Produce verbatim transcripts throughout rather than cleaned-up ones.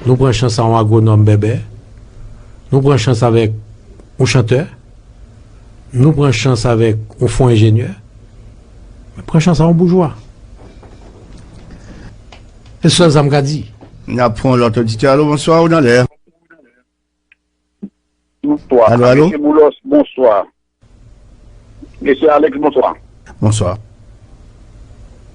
Nou pran chans a yon agwonòm bèbè. Nou pran chans avèk yon chantè. Nou pran chans avèk yon fon enjenyè. Men pran chans a yon boujwa. Se sèl sa m ka di. N ap pran lòt oditè. Alo, bonswa, ou nan lè. Bonswa. Alo, alo? Mesye Boulos, bonswa. Mesye Alex, bonswa. Bonswa.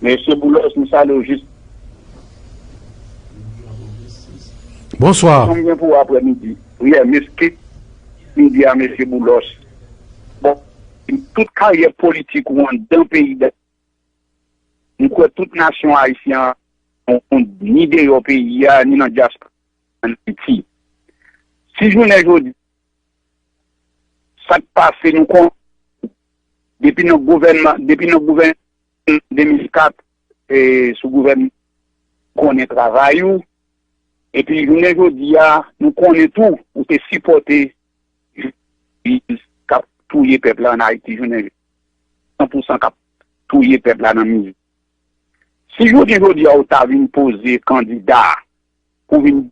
Mesye Boulos, m salye w jis. Bonswa. Sa m gen pou w aprè midi. Wi, mesye, midi a, mesye Boulos. Bon, tout karyè politik ou anndan peyi da-, m kwè tout nasyon ayisyen an, ni deyò peyi a, ni nan dyaspora an Ayiti. Si jounen jodi, sa k pase, nou konn, depi nan gouvènman, depi nan gouvènman de mil kat, e, sou gouvènman, konnen travay ou, epi jounen jodi a, nou konnen tou, ou te sipòte Jovenel k ap touye pèp la ann Ayiti jounen jodi, san pou san k ap touye pèp la nan mizè. Si jounen jodi a ou ta vin poze kandida pou vin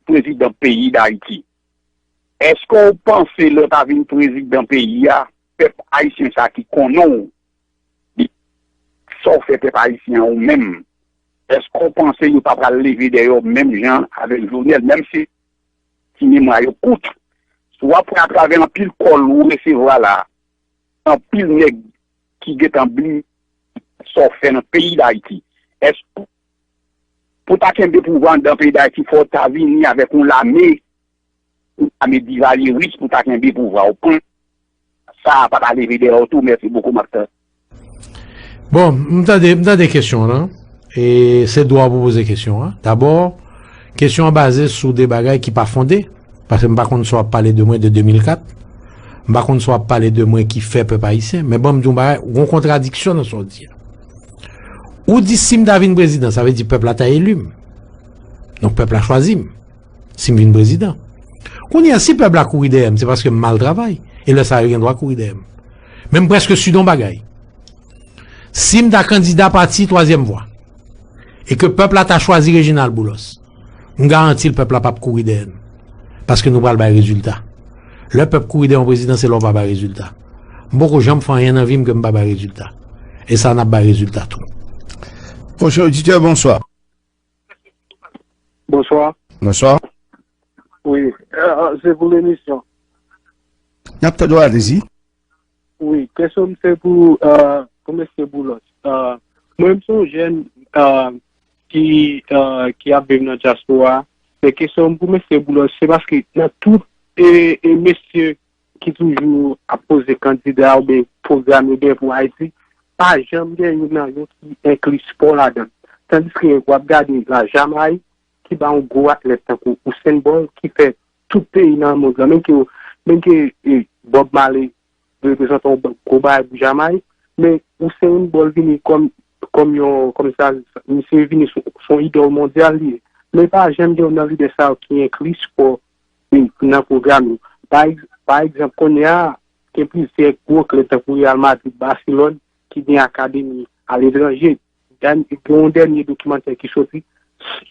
prezidan peyi Dayiti, èske w panse lè w ta vin prezidan peyi a, pèp ayisyen sa ki konnen w, sa w fè pèp ayisyen an ou menm, èske w panse yo pa pral leve dèyè w menm jan avèk Jovenel, menm si ti memwa yo kout? Si w ap pran atravè anpil kòl ou resevwa la, anpil nèg ki gentan bliye sa w fè nan peyi Dayiti. Èske pou ta kenbe pouvwa anndan peyi Dayiti, fò w ta vini avèk yon lame, yon lame divalyeris pou ta kenbe pouvwa? Ou konn sa a pa ta leve dèyè w tou. Mèsi bokou, m ap tann. Bon, m tande, m tande kesyon an lan. E se dwa w pou poze kesyon an. Dabò, kesyon an baze sou de bagay ki pa fonde. Paske m pa konn si w ap pale de mwen de de mil kat. M pa konn si w ap pale de mwen ki fè pèp ayisyen. Men ban m di w yon bagay, gen yon kontradiksyon nan sa w di a. Ou di si m ta vin prezidan, sa vle di pèp la ta eli m. Donk pèp la chwazi m. Si m vin prezidan. Kounye a, si pèp la kouri dèyè m, se paske m mal travay. E lè sa a, yo gen dwa kouri dèyè m. Men m prèske si yon bagay. Si m ta kandida pati twazyèm vwa, e ke pèp la ta chwazi Reginald Boulos, m garanti l pèp la p ap kouri dèyè n. Paske nou pral bay rezilta. Lè pèp kouri dèyè yon prezidan, se lè w pa bay rezilta. M poko janm fè anyen nan vi m ke m pa bay rezilta. E sa n ap bay rezilta tou. Pwochen oditè, bonswa. Bonswa. Bonswa. Wi, euh, se pou lemisyon. N ap tande w, alezi. Wi, kesyon m se pou, euh, pou mesye Boulos. Euh, mwen, m se yon jèn, euh, ki, euh, ki ap viv nan dyaspora. Men kesyon m pou mesye Boulos, se paske nan tout, e, e mesye ki toujou ap poze kandida oubyen pwogram yo gen pou Ayiti, pa janm gen youn nan yo ki enkli spò ladan l. Tandiske w ap gade la Jamay, ki ba yon gwo atlèt tankou Usain Bolt, ki fè tout peyi nan mond lan, menm ke, menm ke, e, Bob Marley reprezante yon gwo bagay pou Jamay, men Usain Bolt vini kòm, kòm yon, kòm sa, misye vini sou, sou idòl mondyal li ye. Men pa janm gen youn nan lidè sa yo ki enkli spò, e, nan pwogram yo. Pa egz-, pa egzanp, kounye a, gen plizyè gwo klèb tankou Real Madrid, Barcelone, ki gen akademi aletranje. Dèn-, gen yon dènye dokimantè ki soti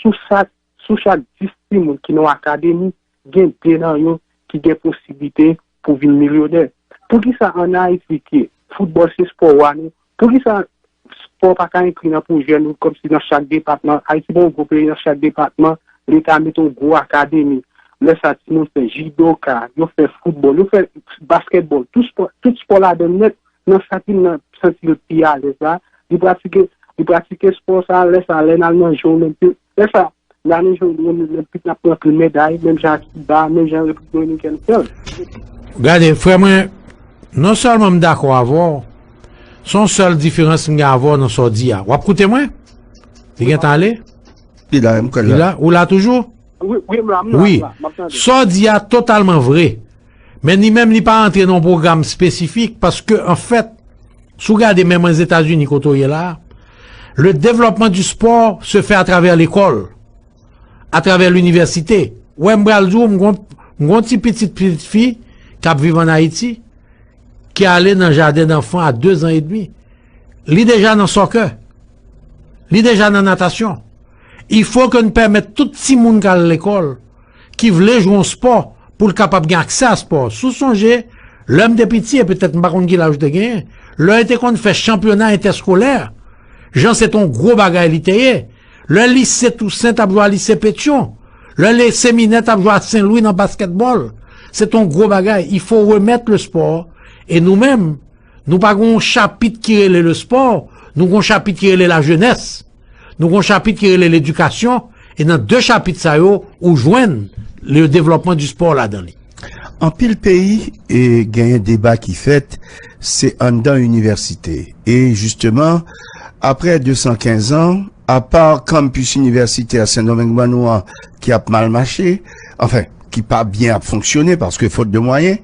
sou chak, sou chak dis timoun ki nan akademi, gen de nan yo ki gen posiblite pou vin milyonè. Poukisa ann Ayiti ke foutbòl se spò wa nou, poukisa spò pa ka enkli nan pwojè nou, kòmsi nan chak depatman? Ayiti pa yon gwo peyi, nan chak depatman, Leta mete yon gwo akademi. Lè sa, timoun fè jidoka, yo fè foutbòl, yo fè baskètbòl, tout spò, tout spò ladan l nèt. Nan sa ki nan santi l pi alèz la, li pratike, li pratike spò sa, lè sa, lè n al nan je Olenpik, lè sa, n al nan je Olenpik, n ap pran anpil meday, menm jan Kiba, menm jan Repiblik Dominikèn fè l. Gade, frè mwen, non sèlman m dakò avè w, se yon sèl diferans m gen avè w nan sa w di a. W ap koute mwen? Li gentan ale? Li la, m kwè l la. Li la? Ou la toujou? Wi, wi, m la, m la, wi, m la, m ap tande. Sa w di a totalman vre. Men li menm, li pa rantre nan yon pwogram espesifik, paske, anfèt, si w gade menm Ozetazini kote w ye la a, le développement du sport se fait à travers l'école, à travers l'université. Ou wè, m pral di w, m gon, m gon ti pitit, pitit fi k ap viv ann Ayiti, ki ale nan jaden danfan a de zan edmi. Li deja nan soccer. Li deja nan natasyon. Il faut que n pèmèt tout timoun k al lekòl, ki vle jwe yon spò, pou l kapab gen aksè a spò. Si w sonje, lè m te piti, e petèt m pa konn ki laj ou te genyen, lè yo te konn fè chanpyona entèskolè, jan se t on gwo bagay li te ye, lè lise Tousen t ap jwe a lise Petyon, lè le seminè t ap jwe a Sen Lwi nan baskètbòl, se t on gwo bagay. Il faut remettre le sport, e nou menm, nou pa gen yon chapit ki rele le sport, nou gen yon chapit ki rele la jeunesse. Nou gen yon chapit ki rele ledikasyon, e nan de chapit sa yo, ou jwenn le développement du sport ladan li. Anpil peyi e genyen deba ki fèt, se anndan inivèsite. E jisteman, apre de san kenz an, apa kanpis inivèsitè Sendomeng Bannou an ki ap mal mache, anfen, ki pa byen ap fonksyone paske fot de mwayen,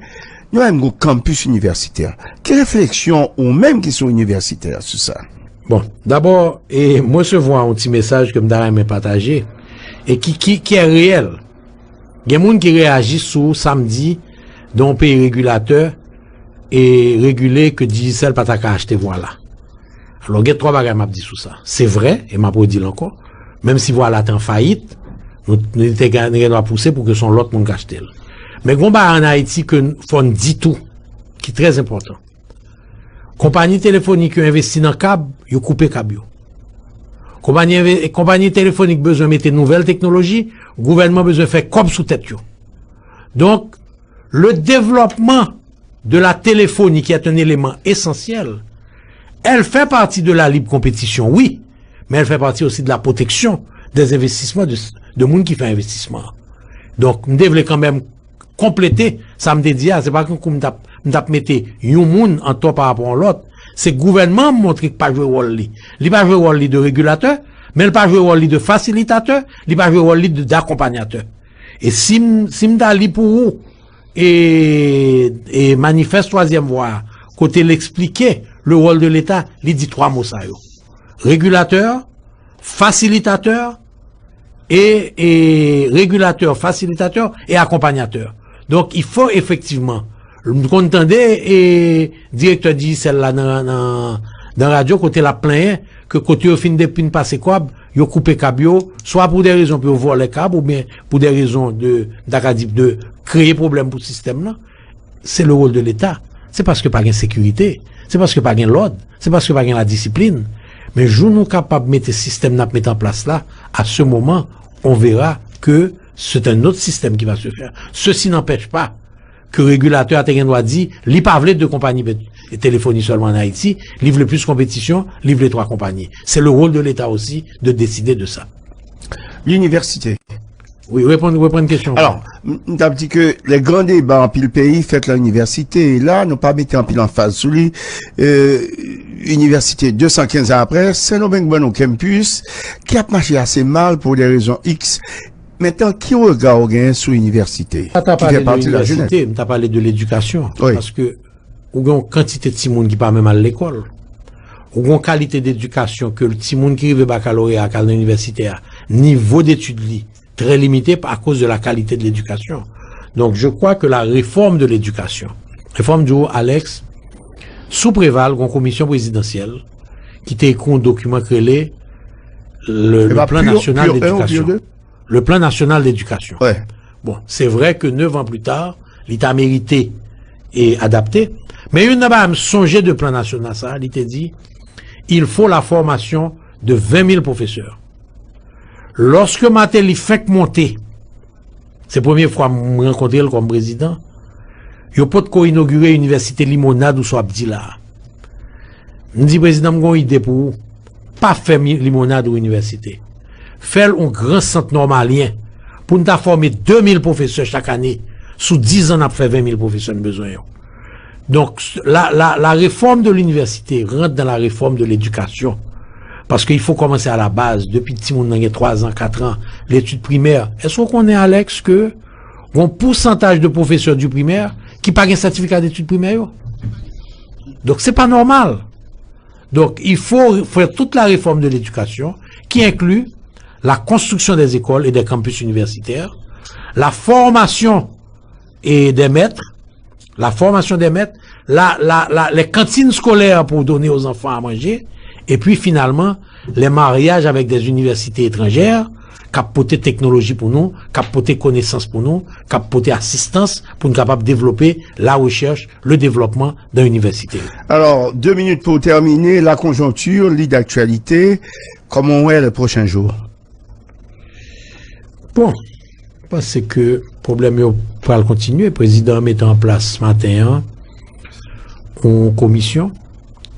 nou menm gen kanpis inivèsitè. Ki refleksyon ou menm ki se yon inivèsitè sou sa? Bon, dabò, e, m resevwa yon ti mesaj ke m ta renmen pataje e ki, ki, ki reyèl. Gen moun ki reyaji sou sa m di de yon peyi regilatè e regile ke Digicel pa ta ka achte Vwala. Alò, gen twa bagay m ap di sou sa. Se vre, e m ap redi l ankò, menm si Vwala te an fayit, nou, nou te gen, nou gen dwa pouse pou ke se yon lòt moun k achte l. Men gen yon bagay ann Ayiti ke n, fò n di tou, ki trè enpòtan. Konpayi telefonik yo envesti nan kab, yo koupe kab yo. Konpayi, enve- konpayi telefonik bezwen mete nouvèl teknoloji, gouvènman bezwen fè kòb sou tèt yo. Donk, le développement de la téléphonie, qui est un élément essentiel, elle fait partie de la libre compétition, oui, mais elle fait partie aussi de la protection des investissements de, de moun ki fè envestisman. Donk, m te vle kanmenm konplete sa m te di a, se pa tankou m t ap, m t ap mete yon moun antò pa rapò yon lòt. Se gouvènman an m montre k pa jwe wòl li. Li pa jwe wòl li de regilatè, men l pa jwe wòl li de fasilitatè, li pa jwe wòl li de, dakonpanyatè. E si m, si m ta li pou ou, e, e manifès twazyèm vwa a, kote l eksplike le rôle de l'État, li di twa mo sa yo. Regilatè, fasilitatè, e, e regilatè, fasilitatè e akonpanyatè. Donk, il faut effectivement, m konn tande e direktè Digicel la nan, nan, nan radyo kote l ap plenyen ke kote yo fin depi n pase kòb, yo koupe kab yo, swa pou de rezon pou yo vòlè kab oubyen pou de rezon de, m ta ka di, de kreye pwoblèm pou sistèm nan. Se le rôle de l'État. Se paske pa gen sekirite, se paske pa gen lòd, se paske pa gen ladisiplin. Men jou nou kapab mete sistèm n ap mete an plas la, à ce moment, on verra que c'est un autre système qui va se faire. Ceci n'empêche pas que regilatè a te gen dwa di, li pa vle de konpayi pe- telefoni sèlman an Ayiti, li vle plis konpetisyon, li vle twa konpayi. C'est le rôle de l'État aussi de décider de ça. Linivèsite. Wi, reponn, reprann kesyon. Alò, m m t ap di ke lè gran deba anpil peyi fèt lan inivèsite, e la, nou pa mete anpil anfaz sou li. E, inivèsite de san kenz an apre, Sendomeng ban nou campus ki ap mache ase mal pou de rezon X. Mentnan, ki rega w genyen sou inivèsite M pa ta ki pale fè de pati de la inivèsite, jenès? M ta pale de ledikasyon. Wi. Paske ou gen yon kantite timoun ki pa menm al lekòl. Ou gen yon kalite dedikasyon ke timoun ki rive bakaloreya a, k al nan inivèsite a, nivo detid li trè limite akoz de la kalite de ledikasyon. Donk, je crois que la réforme de l'éducation, e fò m di w, Alex, sou Preval, gen yon komisyon prezidansyèl ki te ekri yon dokiman ki rele le, le Epa, Plan Pio- National Pio un ou Pio d'Éducation. deux? Le Plan National d'Éducation. Wè. Bon, c'est vrai que neuf ans plus tard, li ta merite e adapte. Men youn nan bagay m sonje de plan nasyonal sa, li te di, il faut la formation de vingt mille professeurs. Lòske Martelly fenk monte, se premye fwa m rankontre l kòm prezidan, yo potko inogire inivèsite Limonad ou sa w ap di la a. M di, prezidan, m gen yon ide pou ou. Pa fè mi- Limonad yon inivèsite. Fè l yon gran sant nòmalyen pou n ta fòme de mil pwofesè chak ane sou diz an, n ap fè ven mil pwofesè n bezwen yo. Donk, la, la, la réforme de l'université rentre dans la réforme de l'éducation. Paske il faut commencer à la base, depi timoun nan gen twa zan, kat an, letid primè. Èske w konnen, Alex, ke gen yon pousantaj de pwofesè di primè ki pa gen sètifika detid primè yo? Donk, se pa nòmal. Donc, il faut faire toute la réforme de l'éducation qui inclut la construction des écoles et des campus universitaires, la formation et des maîtres, la formation des maîtres, la, la, la, les cantines scolaires pour donner aux enfants à manger, et puis finalement, Les mariages avec des universités étrangères k ap pote teknoloji pou nou, k ap pote konesans pou nou, k ap pote asistans pou n kapab devlope la recherche, le développement dans l'université. Alors, deux minutes pour terminer, la conjoncture, lit d'actualité, comment on est les prochains jours? Bon, m panse ke pwoblèm yo pral kontinye. Prezidan an mete an plas maten an yon komisyon,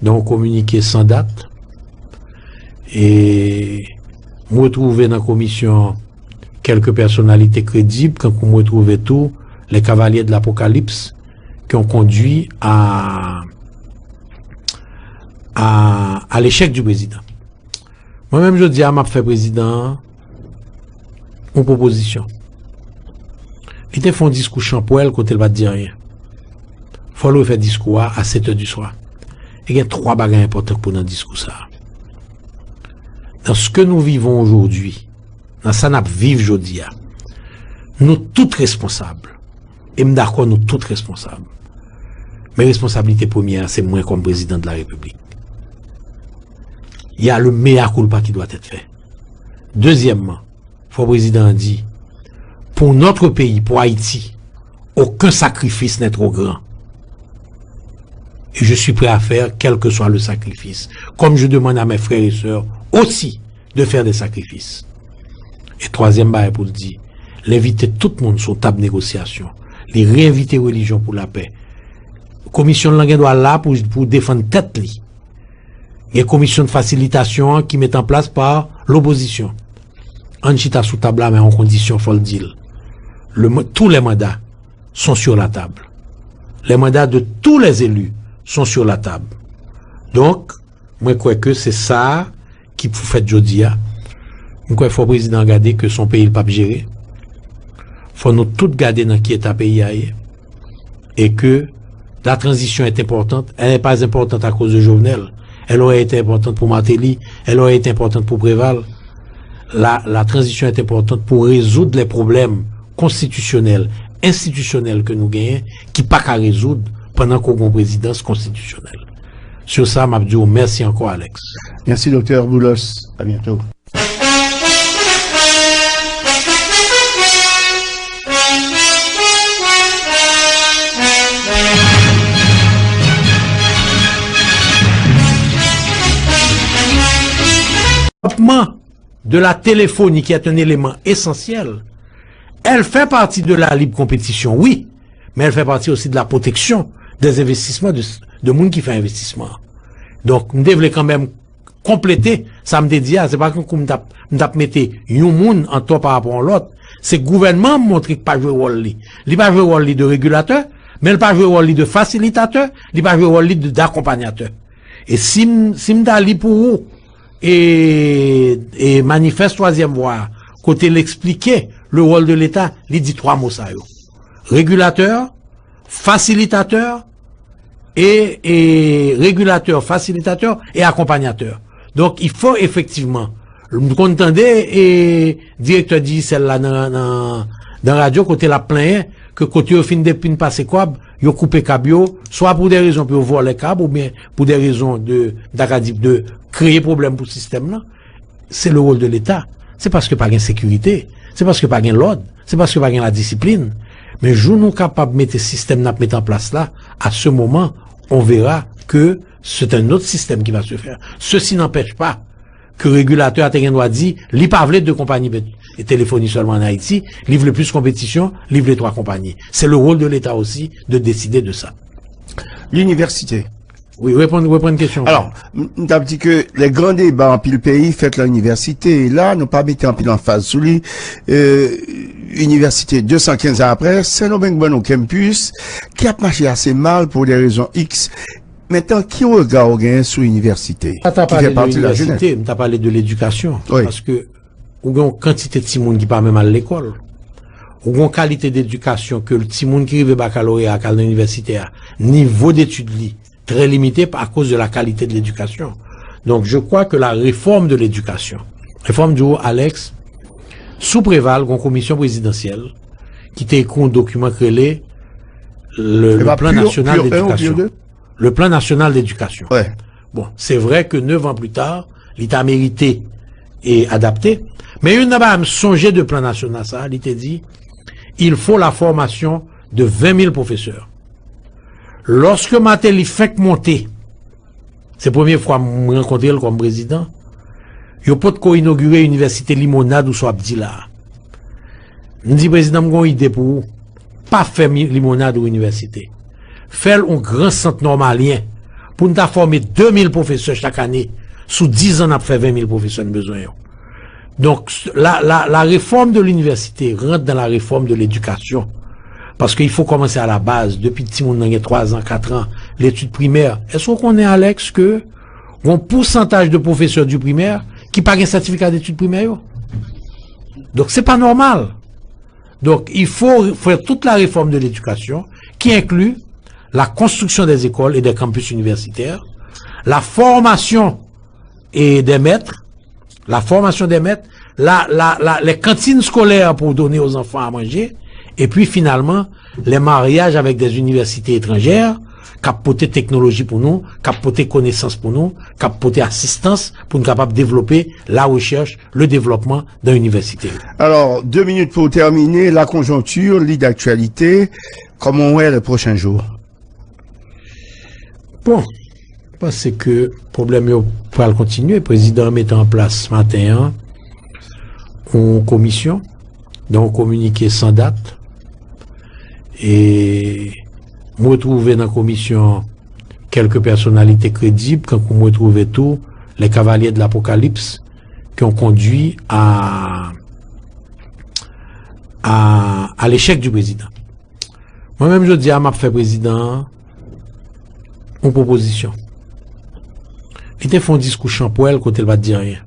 donk yon kominike san dat. E m retwouve nan komisyon kèlke pèsonalite kredib, kankou m retwouve tou les cavaliers de l'Apocalypse qui ont conduit à, à, à l'échec du président. Mwen menm jodi a m ap fè prezidan an yon pwopozisyon. Li te fè yon diskou chanpwèl kote l pa t di anyen. Fò l refè diskou a a sèt è di swa. E gen twa bagay enpòtan k pou nan diskou sa a. Dans ce que nous vivons aujourd'hui, nan sa n ap viv jodi a, nou tout responsab. E m dakò nou tout responsab. Men responsablite premyè a se mwen kòm prezidan de la repiblik. Il y a le mea culpa qui doit être fait. Dezyèmman, fò prezidan an di, pour notre pays, pour Haïti, aucun sacrifice n'est trop grand. Et je suis prêt à faire quel que soit le sacrifice, comme je demande à mes frères et sœurs aussi de faire des sacrifices. E twazyèm bagay pou l di, l envite tout moun sou tab negosyasyon. Li reenvite Relijyon pou Lapè. Komisyon l lan gen dwa la pou, pou defann tèt li. Gen komisyon de fasilitasyon an ki met an plas pa lopozisyon. Ann chita sou tab la, men yon kondisyon, fò l di l. Le, tous les mandats sont sur la table. Les mandats de tous les élus sont sur la table. Donk, mwen kwè ke se sa ki pou fèt jodi a. M kwè fò prezidan an gade ke se yon peyi l p ap jere. Fò nou tout gade nan ki eta peyi a ye. Et que la transition est importante. Elle n'est pas importante à cause de Jovenel. Elle aurait été importante pour Martelly. Elle aurait été importante pour Préval. La, la transition est importante pour résoudre les problèmes konstitisyonèl, enstitisyonèl ke nou genyen, ki pa ka rezoud pandan ke w gen yon prezidans konstitisyonèl. Sur sa, m ap di w mèsi ankò, Alex. Mèsi, Doktè Boulos. À bientôt. Développement de la téléphonie, qui est un élément essentiel, elle fait partie de la libre compétition, oui, mais elle fait partie aussi de la protection des investissements de, de moun ki fè envestisman. Donk, m te vle kanmenm konplete sa m te di a, se pa kankou m t ap, m t ap mete yon moun antò pa rapò a yon lòt. Se gouvènman an m montre k pa jwe wòl li. Li pa jwe wòl li de regilatè, men l pa jwe wòl li de fasilitatè, li pa jwe wòl li de, d'akonpanyatè. E si m, si m ta li pou ou, e, e manifès twazyèm vwa a, kote l eksplike le rôle de l'État, li di twa mo sa yo. Regilatè, fasilitatè, e, e regilatè, fasilitatè e akonpanyatè. Donk, il faut effectivement, m konn tande e direktè Digicel la nan, nan, nan radyo kote l ap plenyen ke kote yo fin depi n pase kòb, yo koupe kab yo, swa pou de rezon pou yo vòlè kab oubyen pou de rezon de, m ta ka di, de kreye pwoblèm pou sistèm nan. Se le rôle de l'État. Se paske pa gen sekirite, se paske pa gen lòd, se paske pa gen ladisiplin. Men jou nou kapab mete sistèm n ap mete an plas la, à ce moment, on verra que c'est un autre système qui va se faire. Ceci n'empêche pas ke regilatè a te gen dwa di, li pa vle de konpayi pe-, telefoni sèlman an Ayiti, li vle plis konpetisyon, li vle twa konpayi. C'est le rôle de l'État aussi de décider de ça. Linivèsite. Wi, reponn, reprann kesyon. Alò, m, m t ap di ke lè gran deba anpil peyi fèt lan inivèsite, e la, nou pa mete anpil anfaz sou li. Euh, inivèsite de san kenz an apre, Sendomeng ban nou campus ki ap mache ase mal pou de rezon X. Mentnan, ki rega w genyen sou inivèsite ki fè pati de lajenès? M ta pale de ledikasyon. Wi. Paske ou gen yon kantite timoun ki pa menm al lekòl. Ou gen yon kalite dedikasyon ke timoun ki rive bakaloreya a, k al nan inivèsite a, nivo detid li trè limite akoz de la kalite de ledikasyon. Donk, je crois que la réforme de l'éducation, e fò m di w, Alex, sou Preval, gen yon komisyon prezidansyèl ki te ekri yon dokiman ki rele le, le Plan National d'Éducation. Le Plan National d'Éducation. Bon, se vre ke nèf an pli ta, li ta merite e adapte. Men youn nan bagay m sonje de plan nasyonal sa, li te di, il faut la formation de vingt mille professeurs. Lòske Martelly fenk monte, se premye fwa m rankontre l kòm prezidan, yo potko inogire inivèsite Limonad ou sa w ap di la a. M di, prezidan, m gen yon ide pou ou. Pa fè mi- Limonad yon inivèsite. Fè l yon gran sant nòmalyen pou n ta fòme de mil pwofesè chak ane. Sou diz an, n ap fè ven mil pwofesè n bezwen yo. Donk, la, la, la réforme de l'université rentre dans la réforme de l'éducation. Paske il faut commencer à la base, depi timoun nan gen twa zan, kat an, letid primè. Èske w konnen, Alex, ke gen yon pousantaj de pwofesè di primè ki pa gen sètifika detid primè yo? Donk, se pa nòmal. Donc, il faut faire toute la réforme de l'éducation qui inclut la construction des écoles et des campus universitaires, la formation et des maîtres, la formation des maîtres, la, la, la, les cantines scolaires pour donner aux enfants à manger, et puis finalement, les mariages avec des universités étrangères, k ap pote teknoloji pou nou, k ap pote konesans pou nou, k ap pote asistans pou nou kapab devlope la rechèch, le devlopman dan inivèsite yo. Alors, deux minutes pour terminer, la conjoncture, lit d'actualité, comment on est les prochains jours? Bon, m panse ke pwoblèm yo pral kontinye. Prezidan an mete an plas maten an yon komisyon, donk yon kominike san dat. E m retwouve nan komisyon kèlke pèsonalite kredib, kankou m retwouve tou les cavaliers de l'Apocalypse qui ont conduit à, à, à l'échec du président. Mwen menm, jodi a, m ap fè prezidan an yon pwopozisyon. Li te fè yon diskou chanpwèl kote l pa t di anyen.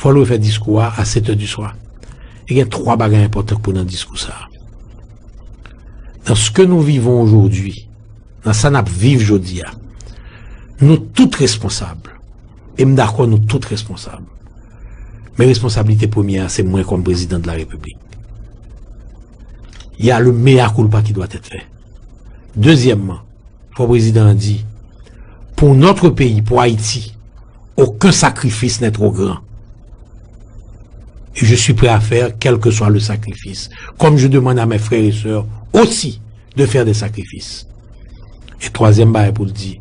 Fò l refè diskou a a sèt è di swa. E gen twa bagay enpòtan k pou nan diskou sa a. Dans ce que nous vivons aujourd'hui, nan sa n ap viv jodi a, nou tout responsab. E m dakò, nou tout responsab. Men responsablite premyè a, se mwen kòm prezidan de la repiblik. Il y a le mea culpa qui doit être fait. Dezyèmman, fò prezidan an di, pour notre pays, pour Haïti, aucun sacrifice n'est trop grand. Et je suis prêt à faire quel que soit le sacrifice. Comme je demande à mes frères et sœurs aussi de faire des sacrifices. E twazyèm bagay pou l di,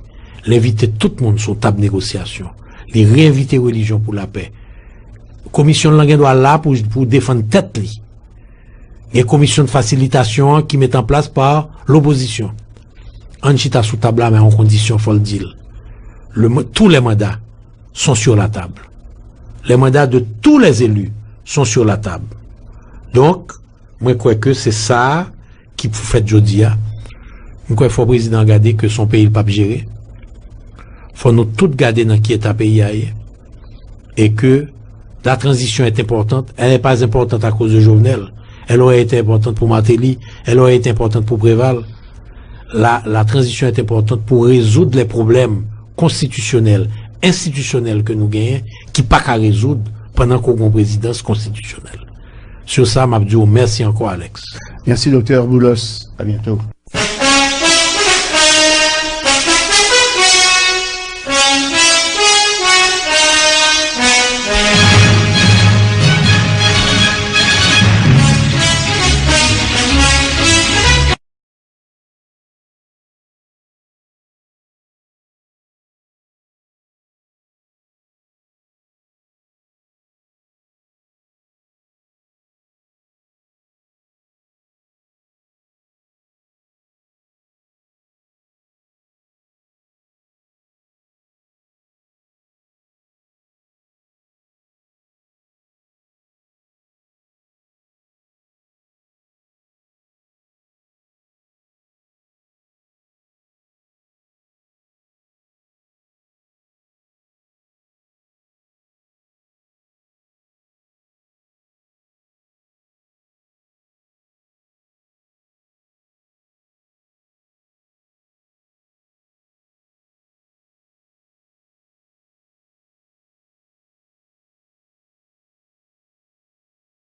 l envite tout moun sou yon tab negosyasyon. Li reenvite Relijyon pou Lapè. Komisyon l lan gen dwa la pou, pou defann tèt li. Gen komisyon de fasilitasyon an ki met an plas pa lopozisyon. Ann chita sou tab la, men yon kondisyon, fò l di l. Le, tous les mandats sont sur la table. Les mandats de tous les élus sont sur la table. Donk, mwen kwè ke se sa a ki pou fèt jodi a. M kwè fò prezidan an gade ke se yon peyi l p ap jere. Fò nou tout gade nan ki eta peyi a ye. Et que la transition est importante. Elle n'est pas importante à cause de Jovenel. Elle aurait été importante pour Martelly. Elle aurait été importante pour Préval. La, la transition est importante pour résoudre les problèmes constitutionnels, institutionnels ke nou genyen, ki pa ka rezoud pandan ke w gen yon prezidans konstitisyonèl. Sur sa, m ap di w mèsi ankò, Alex. Merci, docteur Boulos. À bientôt.